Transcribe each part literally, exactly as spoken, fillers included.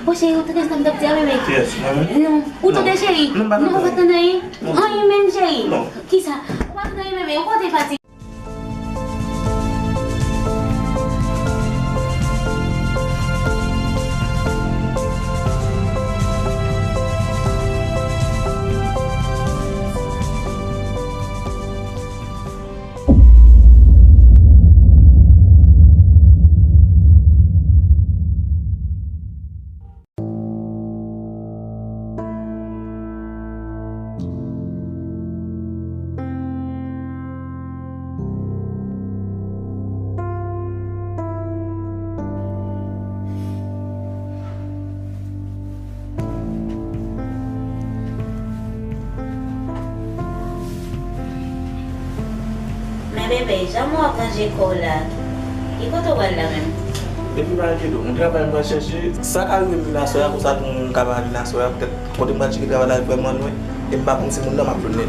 Bon, cheri, ou tande sa m t ap di a, bebe? Kiyès? Mwen menm? Non. Ou tande, cheri? Non, m pa tande. Non, ou pa tande anyen? Non. Anyen menm, cheri? Non. Kisa? Ou pa tande anyen, bebe? Ou kote pati? Men bebe, jan mwen ap ranje kò w la, ki kote w pral la menm? Depi pa enkyete w, yon travay m pral chèche. Sa ka rive m vin aswè a, konsa tou moun ka pa vin aswè a, poutèt kote m pral tcheke travay la vrèman lwen, e m pa konn si moun nan m ap jwenn li.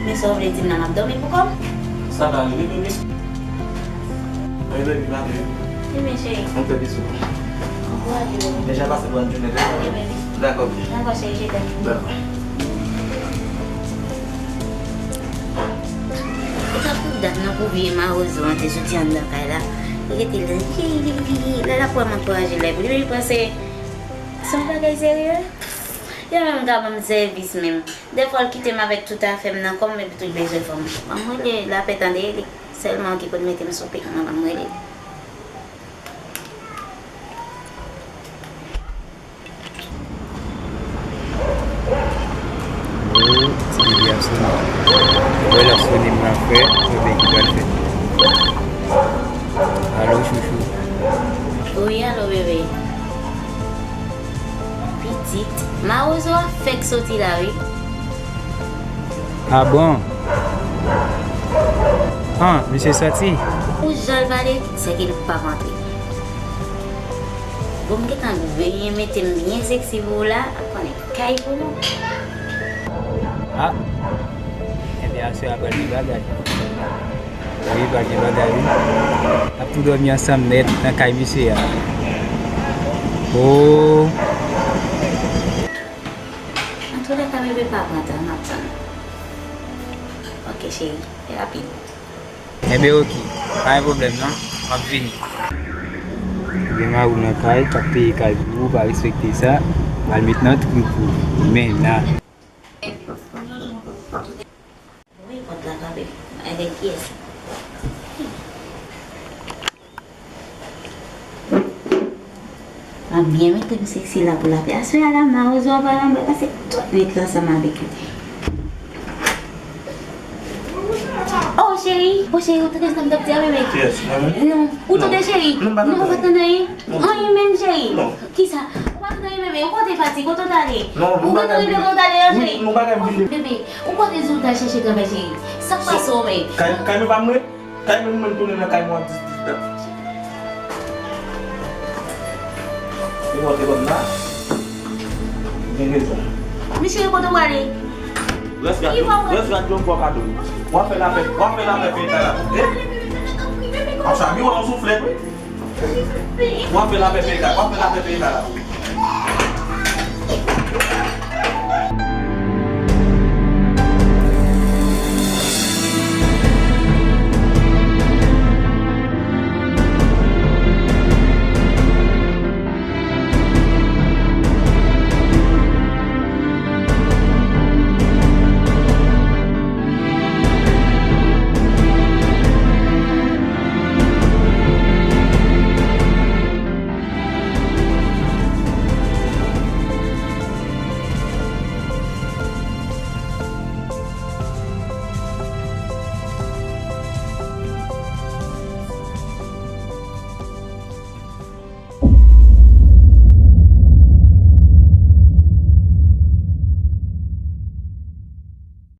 Men sa w vle di m nan, m ap dòmi pou kò m? Sa ka rive, bebe. Wi, baby, m ap vini. Wi, men cheri. Mwen fè bisou. Ankouraje, baby. Deja pase bòn jounen, dakò? Ok, baby. Dakò, baby. Dakò, cheri, je t'aime. Dakò. Ou t ap tout dat nan pou vye mawozo an te soti anndan kay la. Li rete la, li, li, li, li, lè l ap wè m ankouraje l, li, li panse se yon bagay serye. Yo menm ka ban m sèvis menm. Dèfwa l kite m avèk tout afè m nan kò m, epi tou l bezwen fè m. Ban m rele lapè tande, li sèlman ki konn mete m sou pik mwen, ban m rele li. Oh, ti bebe a sonnen. Ou wè l ap sonnen m nan frè, mwen ben ki pral fèt. Alo, chouchou. Wi, alo, bebe. Pitit, mawozo a fèk soti la, wi. Ah bon? Ah, misye soti? Pou jan l pale, sèke l p ap antre. Bon, m gentan benyen mete m byen seksi pou ou la, ap konnen kay pou nou. Ah, enben, aswè a pral gen bagay. Wi, pral gen bagay, wi. N ap tou dòmi ansanm nèt nan kay misye a. Oh. Antoulèka, bebe, pa pran tan, m ap tann. Ok, cheri, e rapid. Enben, ok. Pa gen pwoblèm, non. M ap vini. Gen mari w nan kay, k ap peye kay pou ou, pa respekte sa. Pral met nan twou pou ou. Men la. Wi, pòt la frape. Avèk kiyès? M ap byen mete m seksi la pou lapè. Aswè a la, mawozo a pral anba pase tout nwit la ansanm avèk li. Oh, cheri. Bon, cheri, ou tande sa m t ap di a, bebe? Kiyès? Mwen menm? Non. Ou tande, cheri? Non, m pa tande. Non, ou pa tande anyen? Non. Anyen menm, cheri? Non. Kisa? Ou pa tande anyen, bebe? Ou kote pati? Kote w t ale? Non, ou gentan rive kote w t ale a, cheri? Wi, non, bagay m vin de. Bebe, ou kote di w t al chèche travay, cheri? Sa k pase w menm? Kay, kay mwen pa mwen? Kay mwen, mwen tounen nan kay mwen ap dis dis dat. Li monte kòm la. Gen rezon. Misye, kote w ale? Rès gad yo, rès gad yo fò kado. W ap fè lapè, w ap fè lapè peyi la. Eh? Ap chabi w nan souflèt, wi. W ap fè lapè peyi la, w ap fè lapè peyi la.